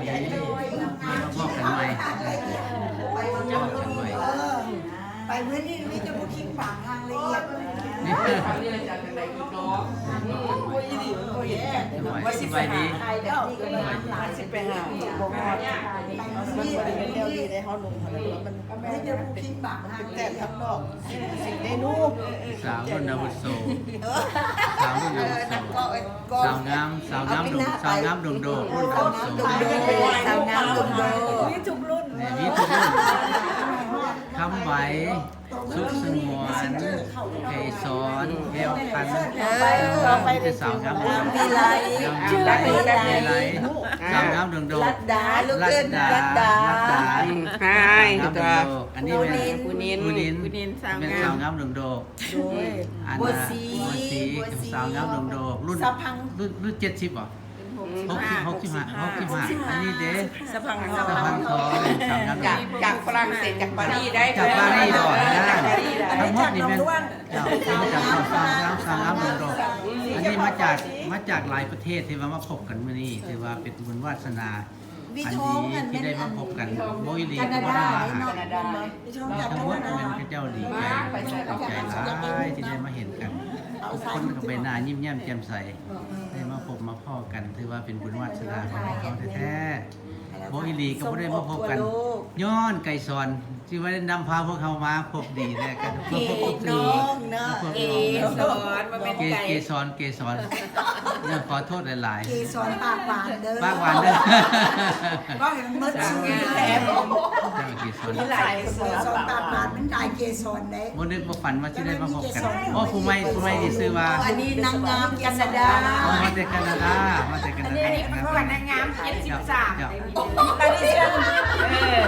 ມາພໍ້ກັນໃໝ່ ເອີ ໄປມື້ນີ້ມີແຕ່ຜູ້ຄິງບາງ ທາງລະອຽດ ວ່າຊິໄປຫາ ວ່າຊິໄປຫາ ບໍ່ຮອດ ມັນບໍ່ໄດ້ແນວດີໃດ ເຮົາລົງຫັ້ນ ມັນມີແຕ່ຜູ້ຄິງບາງ ທາງລະອຽດ ເປັນແຕ່ທາງນອກ ສິ່ງໃດໜູ ສາວລຸ້ນອາວຸໂສ ສາວລຸ້ນອາວຸໂສ ສາວງາມ ສາວງາມດົງ ສາວງາມດົງໂດກ ລຸ້ນອາວຸໂສ ສາວງາມດົງໂດກ ມີທຸກລຸ້ນ ແມ່ນ ມີທຸກລຸ້ນ ຄຳໄວ ສຸກສະຫງວນ ໄກສອນ ແກ້ວພັນ ເອີ ມີແຕ່ສາວງາມດົງໂດກ ວິໄລ ວິໄລ ສາວງາມດົງໂດກ ລັດດາ ລູກເອີ້ນລັດດາ ລັດດາ ອືມ ຮາຍ ສາວງາມດົງໂດກ ອັນນີ້ແມ່ນ ພູນິນ ພູນິນ ພູນິນ ສາວງາມ ແມ່ນສາວງາມດົງໂດກ ໂດຍ ອັນ ບົວສີ ບົວສີ ບົວສີ ສາວງາມດົງໂດກ ລຸ້ນ ສາວພັງ ລຸ້ນ ລຸ້ນເຈັດສິບບໍ່? ຫົກສິບ ຫົກສິບຫ້າ ຫົກສິບຫ້າ ອັນນີ້ເດ້ ສະພັງທອງ ສະພັງທອງ ຈາກ ຈາກຝຣັ່ງເສດ ຈາກປາຣີໄດ້ ຈາກປາຣີບໍ່ນະ ທັງໝົດນີ້ແມ່ນ ເຈົ້າ ຈາກສາວງາມ ສາວງາມດົງໂດກ ອັນນີ້ມາຈາກ ມາຈາກຫຼາຍປະເທດທີ່ວ່າມາພົບກັນມື້ນີ້ ຖືວ່າເປັນບຸນວາສະໜາ ອັນດີທີ່ໄດ້ມາພົບກັນ ບໍ່ອີ່ຫຼີກໍບໍ່ໄດ້ມາຫາ ທັງໝົດແມ່ນເຂົາເຈົ້າດີໃຈ ດີໃຈຫຼາຍທີ່ໄດ້ມາເຫັນກັນ ທຸກຄົນກໍໃບໜ້າຍິ້ມແຍ້ມແຈ່ມໃສ ໄດ້ມາພົບມາພໍ້ກັນ ຖືວ່າເປັນບຸນວາສະໜາຂອງເຮົາແທ້ໆ ບໍ່ອີ່ຫຼີກໍບໍ່ໄດ້ມາພົບກັນ ຍ້ອນໄກສອນ ທີ່ວ່າໄດ້ນຳພາພວກເຮົາມາພົບດີແທ້ ກັນ ພີ່ນ້ອງເນາະ ເກສອນ ບໍ່ແມ່ນໄກ ເກສອນ ເກສອນ ເນາະ ຂໍໂທດຫຼາຍໆ ເກສອນປາກຫວານເດີ ປາກຫວານເດີ ເວົ້າໃຫ້ມັນໝົດຊື່ແທ້ ເກສອນ ເກສອນປາກຫວານ ມັນຫຼາຍເກສອນເດ້ ບໍ່ນຶກບໍ່ຝັນວ່າຊິໄດ້ມາພົບກັນ ໂອ້ ຜູ້ໃໝ່ ຜູ້ໃໝ່ນີ້ຊື່ວ່າ ອັນນີ້ນາງງາມການາດາ ໂອ້ ມາແຕ່ການາດາ ມາແຕ່ການາດາ ອັນນີ້ປະກວດນາງງາມເຈັດສິບສາມ ເຈົ້າ ເຈົ້າ ອັນນີ້ຊື່